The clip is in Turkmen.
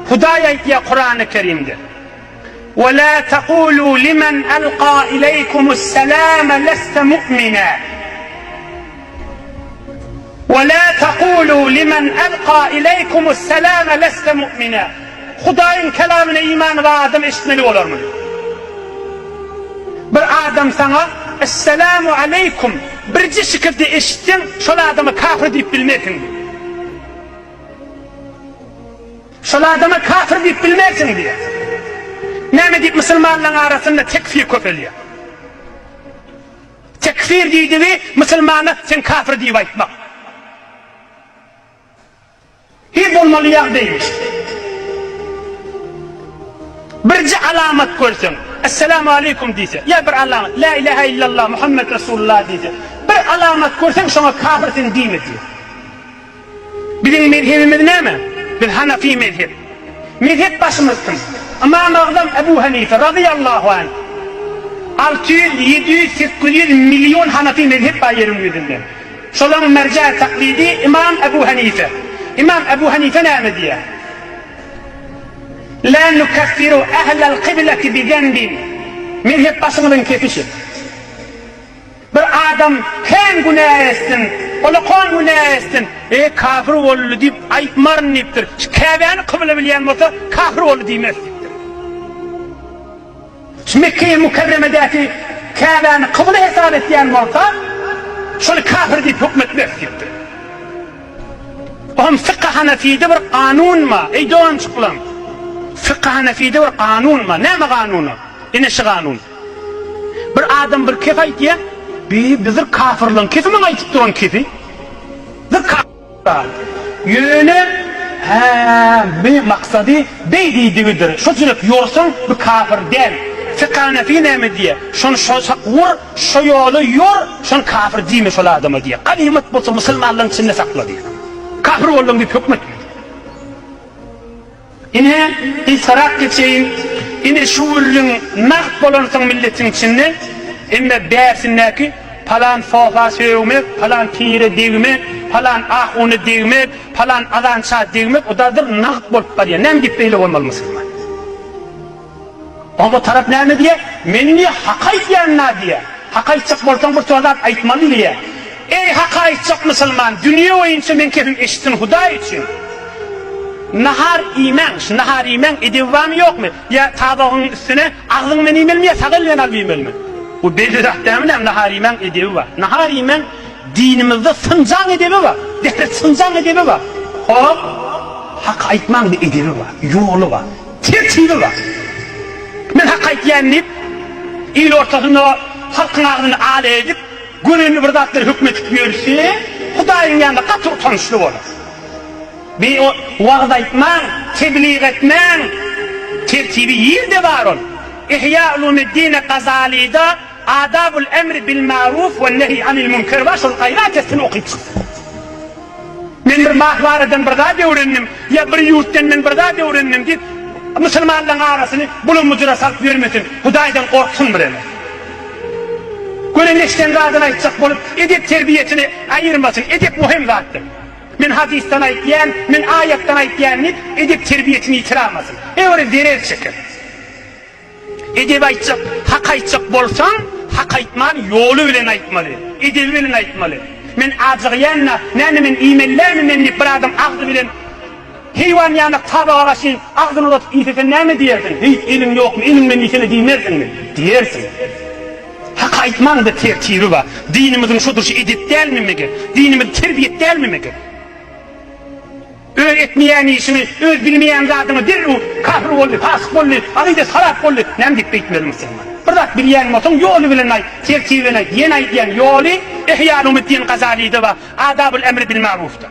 Hudaý aýtýar Kurany Kerimde. Ve la taqulu limen alqa ileykumus selame leste mu'mina. Ve la taqulu limen alqa ileykumus selame leste mu'mina. Hudaýyň kelamyna imany bar adam eşitmeli bolar muny. Bir adam saňa Esselamu aleýkum birje şikilde eşitseň şol adama kafir diýip bilmersiň diýip. Şol adama kafir diýip bilmersiň diýýär. Näme diýip musulmanlaryň arasynda tekfir köpelýär. Tekfir diýdigi musulmana sen kafir diýip aýtmak. Hi bolmaly ýagdaýmyş. Birje alamat görseň, Esselamu aleýkum diýse, ýa bir alamat, La ilahe illallah Muhammed Resulullah diýse, bir alamat görseň şoňa kafir sen diýme diýýär. Biziň mezhebimiz näme? Biz Hanafi mezheb. Mezhep başymyz kim? Ymam Agzam Ebu Hanife razyýallahu anh. 600, 700, 800 million Hanafi mezhep bar ýeriň ýüzünde. Şolaryň merje taklidi Ymam Ebu Hanife. Ymam Ebu Hanife näme diýýär? La nukeffiru ehlel kybleti bi zenbin. Mezhep başymyzyň kefi şu. Bir adam kän günä etsin, ulakan günä etsin, e, kafir boldy diýip aýtmaryn diýipdir. Şu Käbäni kybla bilýän bolsa, kafir boldy diýmeris diýipdir. Şu Mekge-i Mükerremedäki Käbäni kybla hesap etýän bolsa, şony kafir diýip höküm etmeris diýipdir. Ohm fykh Hanafide bir kanun bar. Eý doganjyklarym, fykh Hanafide bir kanun bar. Näme kanuny? Ine şu kanun. Bir adam bir kef aýtýa, bi bizir kafirleň kefi maňa aýtyp duran kefi. Bir kafir. Ýöne hä bi maksady beý diýdigidir. Şo jürek ýorsaň bu kafir däl. Fykh Hanefi näme diýýä? Şony şo çak wur, şo ýola ýor, şony kafir diýme şol adama diýýä. Ganymat bolsa musulmanlaryň içinde sakla diýýä. Kafir bolduň diýip höküm etme. Ine, gysgarak geçeýin, ine şu gürrüň nagt bolansoň milletiň içinde, emme bärsindäki palan sofa sögmek, palan pire degmek, palan ahuna degmek, palan azança degmek o dadyr nagt bolup barýar. Näme diýip beýle bolmaly musulman? Oňa tarap näme diýýär? Men diýýär, hak aýtýan-da diýýär. Hak aýtjak bolsaň bir zat aýtmaly diýýär. Eý, hak aýtjak musulman, dünýe boýunça meň kepim eşitsin Hudaý üçin. Nahar iýmäň, şu nahar iýmäň edebi barmy ýokmy? Ýa tabagyň üstüne agzyň bilen iýmelimi ýa sag el bilen alyp iýmelimi? Bu belli zat dälmi näme nahar iýmäň edebi bar. Nahar iýmäň dinimizde synjaň edebi bar. Dähret synjaň edebi bar. Hop, hak aýtmaň bir edebi bar, ýoly bar. Tertibi bar. Men hak aýtýan diýip, il ortasynda halkyň agzyny ala edip, görenini bir zatlar höküm edip ýörse, Hudaýyň ýanynda gaty utançly bolar. Bi wagyz aýtmaň, teblig etmäň, tertibi ýerde bar ol. Ihýa ulumiddine Gazalyda Adabul emri bil maruf we nehi anil münker bar, şol gaýrat etsin okyp çyksyn. Men bir mahwaradan bir zat öwrendim, ýa bir ýurtdan men bir zat öwrendim diýip, musulmanlaryň arasyny bulam-bujura salyp ýörmesin, Hudaýdan gorksun bireme. Gören eşiden zadyny aýtjak bolup, edep-terbiýesini aýyrmasyn, edep möhüm zatdyr. Men hadysdan aýtýan, men aýatdan aýtýan diýip, edep-terbiýesini ýitiralmasyn. Eger zerer çeker. Edep aýtjak, hak aýtjak bolsaň, hak aýtman ýoly bilen aýtmaly, edebi bilen aýtmaly. Men ajygýan-da, näme men iýmeli dälmi men diýip bir adam agzy bilen heýwan ýanak tabaga gaşyn agzyny uzadyp iýse sen näme diýersiň? Heý, eliň ýokmy, eliň bilen iýsene diýmersiňmi? Diýersiň. Hak aýtmaň-da tertibi bar. Dinimiziň şo durşy edep dälmi meger? Dinimiz terbiýet dälmi meger? Öz etmeýän işiňi, öz bilmeýän zadyňy derrew kafir boldy, fasyk boldy, akydasy harap boldy, näme diýip beýtmeli musulman? Bir zat bilýän bolsaň ýoly bilen aýt, tertibi bilen aýt, ýene aýdýan ýoly Ihýa Ulumiddin Gazalyda bar, Adabul emri bil marufda.